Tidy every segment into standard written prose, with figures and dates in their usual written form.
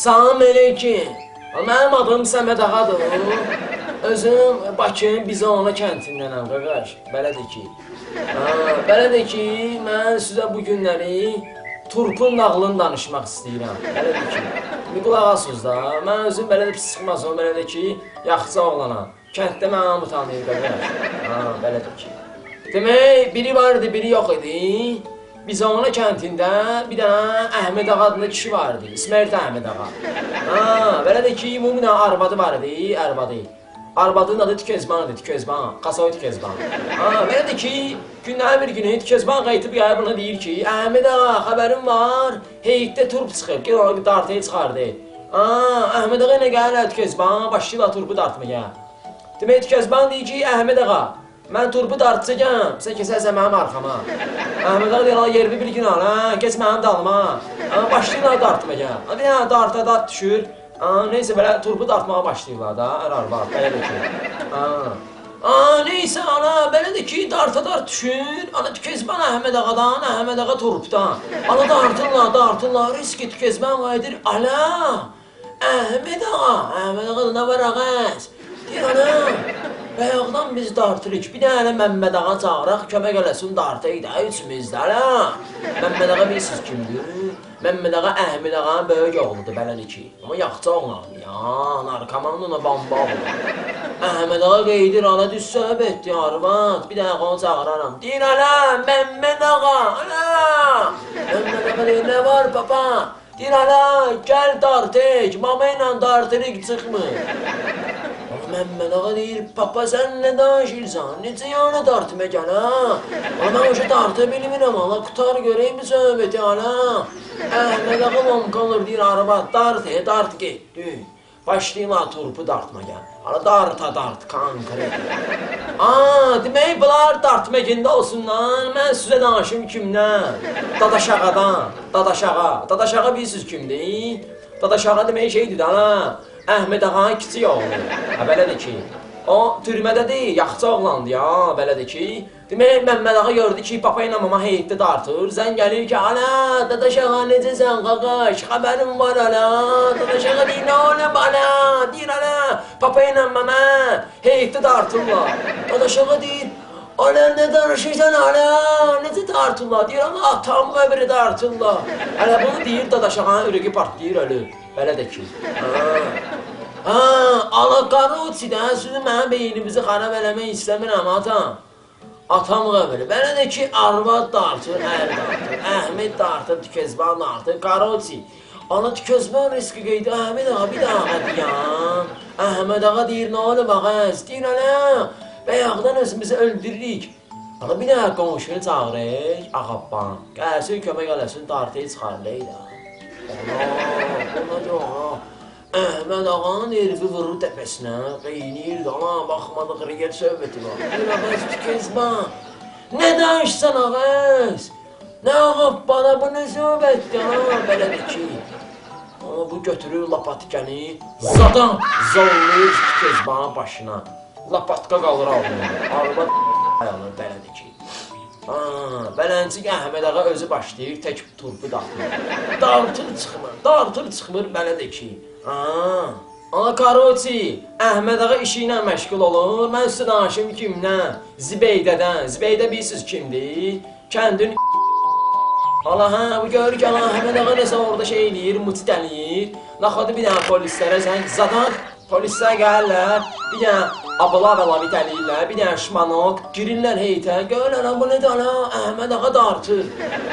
Salam əleykum. Mənim adım Səməd Ağadır. Özüm Bakının Bizona kəndindənəm qardaş. Belədir ki. Belədir ki, mən sizə bu günləri turpun nağılını danışmaq istəyirəm. Belədir ki. Bir qulaq asınız da. Mən özüm belə də pis çıxmazam, belədir ki, yaxşı oğlanam. Kənddə mən hamı tanıyır qardaş. Belədir ki. Demək, biri vardı, biri yox idi. Bizona kəndində bir dənə Əhməd Ağa adında kişi vardı. İsmərdə Əhməd Ağa. Belədir ki, bunun bir dənə arvadı var idi, arvadı. Arvadının adı Tükezban idi, Tükezban, Qasoy Tükezban. Belədir ki, günlərin bir günü Tükezban qayıtıb gəlir buna deyir ki, Əhməd Ağa, xəbərim var, heyətdə turp çıxıb, gəl onu dartaya çıxardı. Əhməd Ağa ilə gəlir Tükezban, başlayırlar turpu dartmaya. Demək, Tükezban deyir ki, Əhməd Ağa, mən turpu dartacağam, sən keçərsən mənim arxama. Əhməd Ağa deyir, ala yerimi bir gün al, keç mənim dalıma. Başlayırlar dartmaya. Bir dənə darta dart düşür. Neysə, belə turpu dartmağa başlayırlar da, ər arvad, belədir ki. Neysə, ana, belədir ki, darta dart düşür. Ana, Tükezban Əhməd Ağadan, Əhməd Ağa turpdan. Ana, dartırlar, dartırlar, riski Tükezban qayıdır. Ala, Əhməd Ağa, Əhməd Ağa da nə var ağaz? Deyir, ana, bayaqdan biz dartırıq, bir dənə Məmməd Ağa çağıraq, kömək eləsin dartayıq da üçümüz də, ala. Məmməd Ağa bilirsiniz kimdir? Məmməd Ağa Əhməd Ağanın böyük oğludur, belədir ki. Amma yaxçı oğlandır ya, narkomanın ona bamba oğlu. Əhməd Ağa qeydir, ana düz söhbətdir, arvad, bir dənə onu çağıraram. Deyir, ala, Məmməd Ağa, ala. Məmməd Ağa deyir, nə var papa? Deyir, ala, gəl dartıq, mama ilə dartırıq çıxmır. Məmməd Ağa deyir, papa sən nə danışırsan, necə yana dartma gəl, ha? Ana, mən o darta bilmirəm, ala, qutar görəyim bir söhbəti, ala. Əhməd Ağa lomkalır, deyir, arvad, dart, dart getdi. Başlayırlar turpu dartma gəl. Ala, darta dart, konkret. Demək, bunlar dartma gündə olsunlar, mən sizə danışım kimdən? Dadaş Ağadan, Dadaş Ağa. Dadaş Ağa bilirsiniz kimdir? Dadaş Ağa demək şeydir, ana. Əhməd Ağanın kiçik oğlu. Belədir ki, o türmədədir, yaxçı oğlandı ya, belədir ki. Demək, Məmməd Ağa gördü ki, papa ilə mama heyətdə dartır. Zəng gəlir ki, ala, Dadaş Ağa necəsən, qaqaş, xəbərim var, ala. Dadaş Ağa deyir, nə olub, ala, deyir, ala, papa ilə mama heyətdə dartırlar. Dadaş Ağa deyir, ala, nə danışırsan, ala, necə dartırlar? Deyir, ala, atam qəbri dartırlar. Hələ bunu deyir, Dadaş Ağanın ürəyi partlayır, ölür. Belədir ki. Ala qaruçi də, sizi mənim beynimizi xarab eləmək istəmirəm, atam. Atam qəbri. Belədir ki, arvad dartır, ər dartır, Əhməd dartır, Tükezban dartır, qaruçi. Ana Tükezban riski qeydi, Əhməd Ağa bir daha deyəm. Əhməd Ağa deyir, nə olub ağaz? Deyir, ala, bayaqdan özümüzü öldürürük. Ana bir daha qonşunu çağırır, Ağabban. Gəlsin, kömək eləsin, dartıyı çıxarlayır da. Ana, buna da ana. Əhməd Ağanın herifi vurur təpəsinə, qeynir də, ana, baxmadıq, real söhbəti var. Deyir, ağaz, Tükezban, nə danışsan ağaz? Nə Ağabbana, bu nə söhbətdir, ana, belədir ki. Amma bu götürür lapatkəni, zadan zorlayır Tükezbanın başına. Lapatka qalır alnında, arvad alır, belədir ki. Beləncik Əhməd Ağa özü başlayır tək turpu dartmır. Dartır çıxmır, dartır çıxmır, belədir ki. Ana karoçi, Əhməd Ağa işi ilə məşğul olur. Mən sizə danışım kimdən? Zibeydədən. Zibeydə bilirsiniz kimdir? Kəndin ala, hə, bu görür ki, ala, Əhməd Ağa nəsə orada şey eləyir, mutit eləyir. Naxadı bir dənə polislərə zəng, zadan polislər gəlirlər, bir dənə abla və lavit eləyirlər, bir dənə şmanok, girirlər heytə, görürlər, bu nədir, ala, Əhməd Ağa dartır.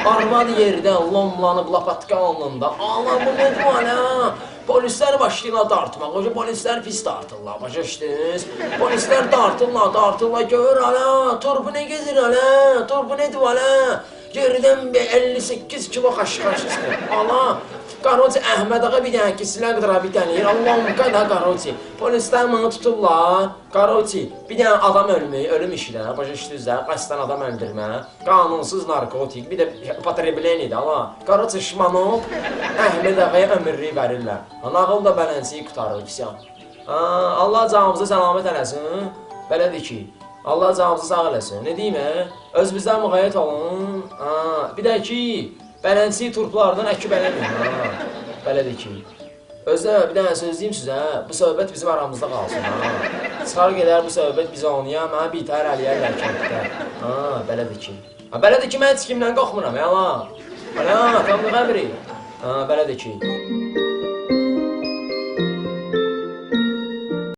Arvad yerdə lomlanıb lapatka alnında, ala, bu nədir, ala? Polislər başlayırlar dartmaq, o polislər pis dartırlar, başa düşdünüz? Polislər dartırlar, dartırlar, görür, ala, turbu nə gezir, ala, turbu nədir, ala? Yerdən bir 58 kilo xaşxaş çıxır, ala. Qaroçi, Əhməd Ağa bir dənə kisilə qıdrabit eləyir, Allahım qədər qaroçi. Polislər bunu tuturlar, qaroçi, bir dənə adam ölümü, ölüm işi də, başa düşdünüz də, qəsdən adam öldürmə, qanunsuz narkotik, bir də potreblenidir, ala. Qaroçi, şmanok, Əhməd Ağaya ömürlük verirlər. Nağıl da bələnciyi qutarır, isyan. Allah canımızı səlamət eləsin, belədir ki, Allah canımızı sağ eləsin. Nə deyim, öz bizdən müğayət olun. Bir də ki, bələnciyi turplardan əkib eləməyin. Belədir ki. Özdə bir dənə söz deyim sizə, bu söhbət bizim aramızda qalsın ha. Çıxar gedər bu söhbət biz anıya, mənə bitər eləyərlər kənddə. Ha, belədir ki. Ha, belədir ki, mən heç kimdən qorxmuram, yalan. Ana, atamın qəbri. Ha, belədir ki.